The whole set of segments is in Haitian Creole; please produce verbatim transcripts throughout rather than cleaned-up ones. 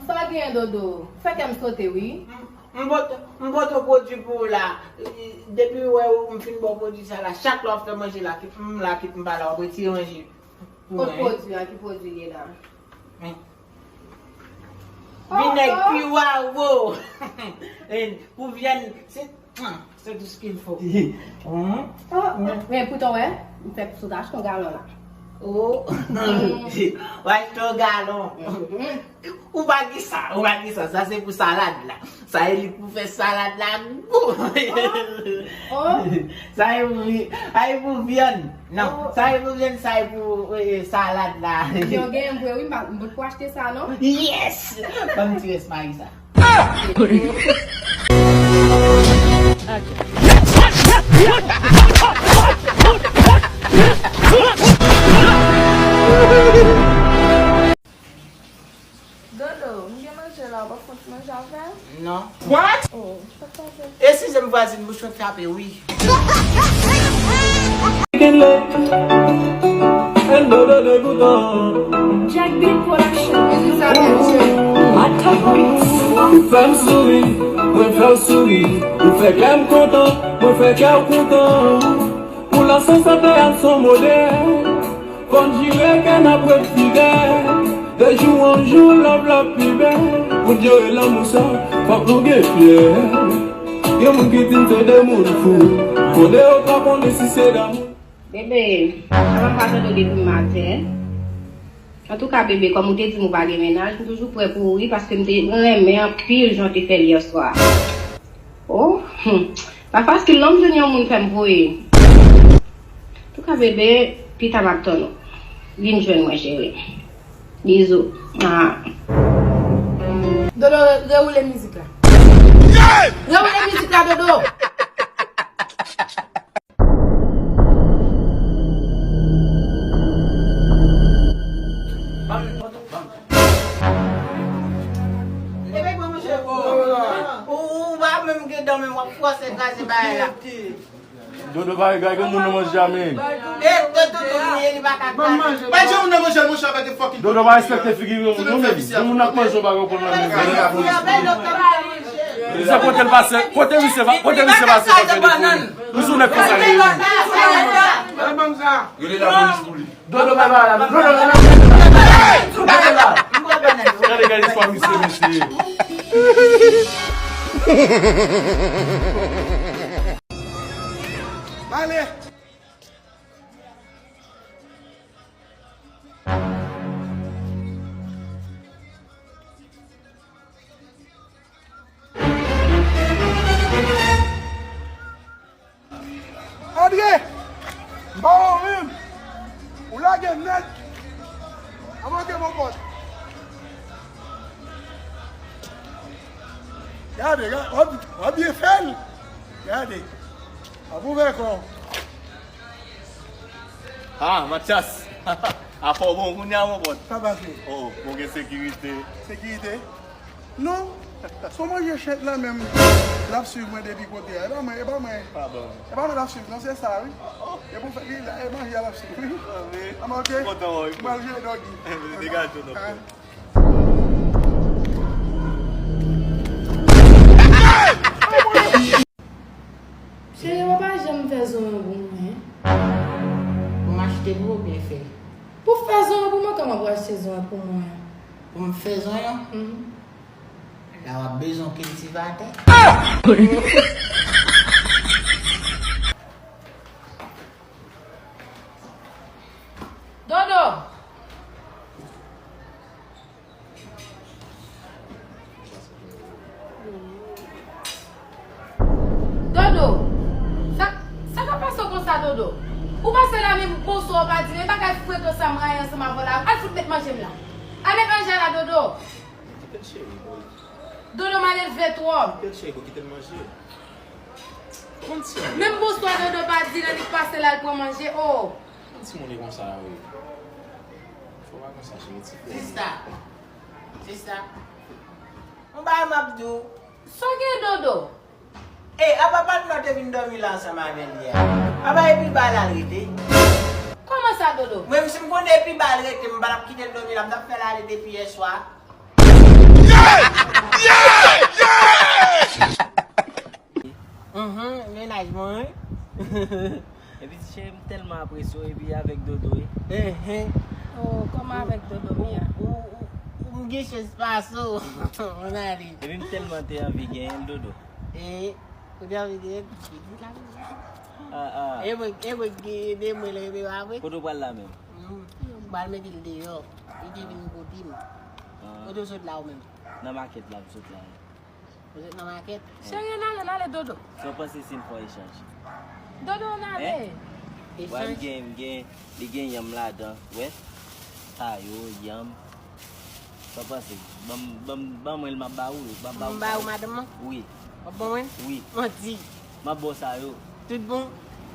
Sa gen, Dodo? Fè kè m sote, wi. M pote, m pote yon pwodui pou ou la. Depi ou wè ou, m fin ba w pwodui sa la, chak lè w ap fè manje la, kit m la, kit m pa la, w ap retire manje pou mwen, wi. Kot pwodui a? Ki pwodui li ye la? Wi. Vinèg Piwawo. Pou vyann, se, c'est tout ce qu'il faut. Oh, men poutan, wè, m fèk sot achte yon galon la. Oh, w achte yon galon. Ou pa gen sa, ou pa gen sa. Sa se pou salad la. Sa e li pou fè salad la gou. Oh. Sa e pou vi-, sa e pou vyann. Non, sa e pou vyann, sa e pou, eh, salad la. Yo gen vre wi, m pa, m pot ko achte sa non. Yes! Ban m ti rès mari sa. Dodo, m gen manje la, w ap fè yon ti manje avè m? Non. What? Oh, sa k pase? Eskize m vwazin, bouch mwen frape wi. Jack Beat Production. Ou fè m souri, mwen fè w souri. Ou fè kè m kontan, mwen fè kè w kontan. Pou lansans atè a n son modèl. Fò n jire ke n ap ret fidèl. De jou an jou, love la pi bèl. Pou dyore lanmou sa, fòk nou gen fyèl. Gen moun ki di n se de moun fou. Konnen yo pa konnen si se damou. Bebe, sa pa fason de depi maten. Antouka, bebe, kòm ou te di m ou pa gen mennaj, m toujou prè pou ou, wi, paske m te renmen anpil jan w te fè l yèswa. Oh, hmm. Pa fasil non m jwenn yon moun fè m voye. Antouka, bebe, pita m ap tann ou. Vin jwenn mwen, cheri. Bizou. Ah. Dodo, re-, rewoule mizik la. Rewoule mizik la, Dodo. Ou, ou pa menm gen dan, men w ap fòse kraze bagay la. Dodo pa regade moun nan manje a, men. E, Dodo, Dodo, li pa ka kraze. Pa di moun nan manje, monchè, avèk fucking Dodo pa respekte figi moun, non, men. Gen moun nan manje, w pa konprann nan men. Misye kote l pase, kote misye va, kote misye pase, kote li konnen. Misye nèg konsa li ye. Rele lapolis pou li. Dodo pa la, Dodo pa la. Gade, gade istwa misye, mesye. Ale. Andre! M pa wè w menm! Ou lage m nèt! An manke mon pòt! Gade, gade, w ap, w ap byen fè l! Gade! W ap ouvè kò w! Ah, Mathias! Afè w bon kounye a, mon pòt? Sa pase? Oh, bon gen sekirite. Sekirite? Non, se yon manje chèt la menm l ap swiv mwen depi kote a. E pa mwen, e pa mwen. E pa mwen l ap swiv, non, se sa, wi. E pou fè, li, e manje a l ap swiv, wi. An, ok. Kontan, wi. Mwen al jere doggy. Degaje w, non. Cheri, w pa janm fè zonyon pou mwen. Pou m achte pou ou oubyen fè? Pou fè zonyon pou mwen, kòman pou achte zonyon pou mwen? Pou m fè zonyon? Mhm. La w ap bezwen kiltivatè. Dodo! Dodo, sa, sa ka pase w konsa, Dodo? Ou pase la, menm bonswa w pa di, men bagay frekan sa m rayi ansanm avè w la. Al fout met manje m la. Al met manje a la, Dodo. Kite l, cheri, bro. Dodo malelve twòp. Kite l, cheri, bro, kite l manje. Kòman ti moun? Menm bonswa Dodo pa di, lè li pase la, l pran manje. Oh. Kòman ti moun e konsa, wi? Fò pa konsa, cheri, ti frè. Sista. Sista. Yon bagay m ap di w. Sa w gen, Dodo? E, apa patnè w te vin dòmi la ansanm avè l yè a? Apa e pi ba l al rete? Kòman sa, Dodo? Mwen menm, si m konnen e pi ba l rete, m pa t ap kite l dòmi la, m t ap fè l ale depi yèswa. Mhm, mennaj mwen, wi. Epi ti cheri, m tèlman apresye w, epi avèk Dodo, wi. Ehe. Oh, kòman avèk Dodo, Mia? Ou, ou, ou, ou, m gen chans pase w. Mwen ale. Epi m tèlman te anvi genyen l, Dodo. E, ou te anvi genyen l? Ah, ah. E mwen, e mwen ki ede mwen leve apre. Kote w pral la menm? Mm. M pral mete l deyò. Li te vin kote m. Ah. Kote w sot la ou menm? Nan makèt la m sot la. Ou sot nan makèt? Cheri, ann ale, ann ale, Dodo. Sa w panse si n fè yon echanj? Dodo, ann ale. Hein? Wè, m gen, m gen, li gen yanm ladan, wè. Sa yo, yanm. Sa w panse? Ban m, ban m, ban mwen l, m ap ba ou yo. M ap ba ou sa yo. M ba ou madanm nan? Wi. W ap ban mwen? Wi. Manti. M ap ba w sa yo. Tout bon?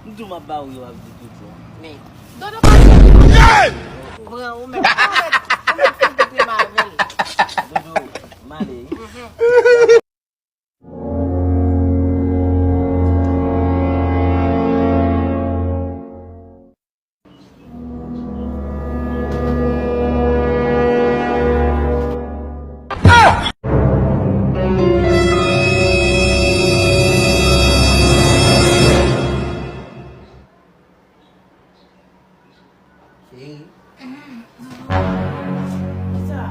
M di w m ap ba ou yo, w ap di tout bon. Men. Dodo pa. Ou pran, ou mèt, ou mèt, ou mèt fè tout li avè l. Dodo, m ale wi. Mhm. Cheri. Kisa?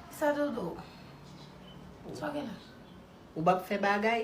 Kisa, Dodo? Sa w gen la? Ou p ap fè bagay?